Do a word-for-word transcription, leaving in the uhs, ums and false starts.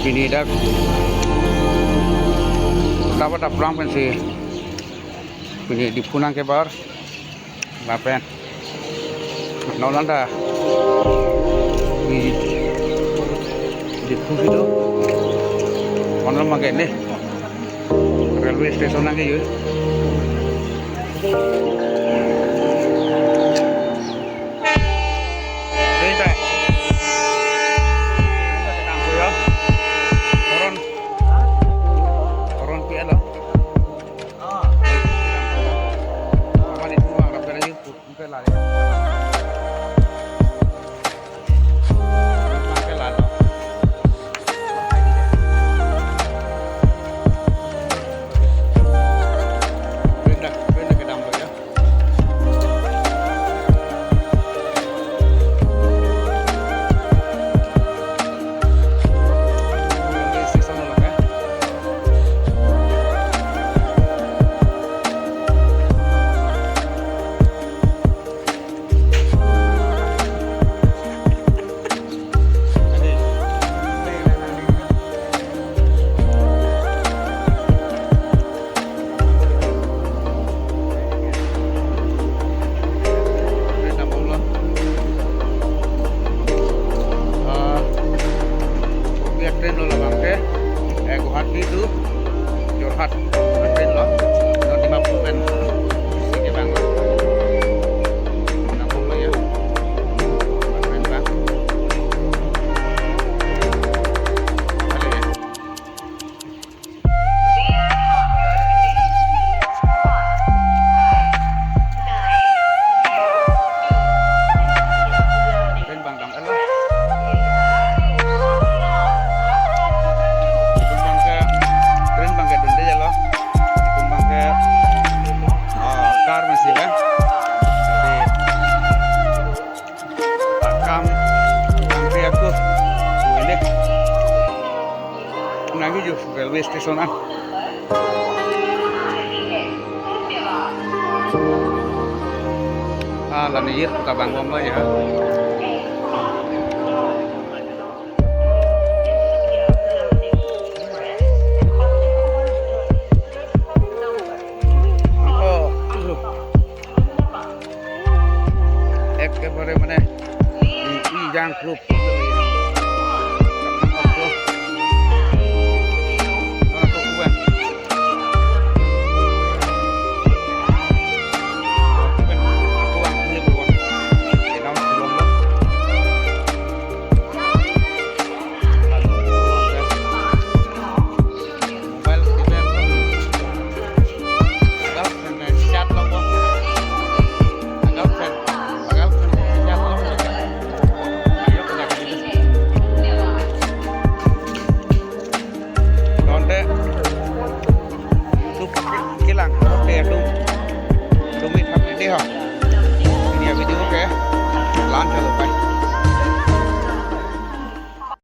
Pini dak dapat aplang pensi pini Diphu nangkebar lapen non anta di Diphu situ, non anta ke ne railway station nangkejo. Dei ta. Koron. Koron pi alo. Mane cuma rap kena yun put pe la. Pe la lo. Pindah, pindah ke dalam lo ya. Train nabom lo. Ah, kopi atrain lo labang ke, eh, Guwahati to Jorhat atrain lo. Non Dimapur pen si kevang lo. Nabom lo ya. Atrain bang. Ale ya. Train bang dam elo. Itum bang ke, train bang ke dunde jalo. Itum bang ke, ah, car masih kan. Jadi, akam, nangke aku, ini. Nangkejo railway station an. Ah, la neli kabang bom lo ya.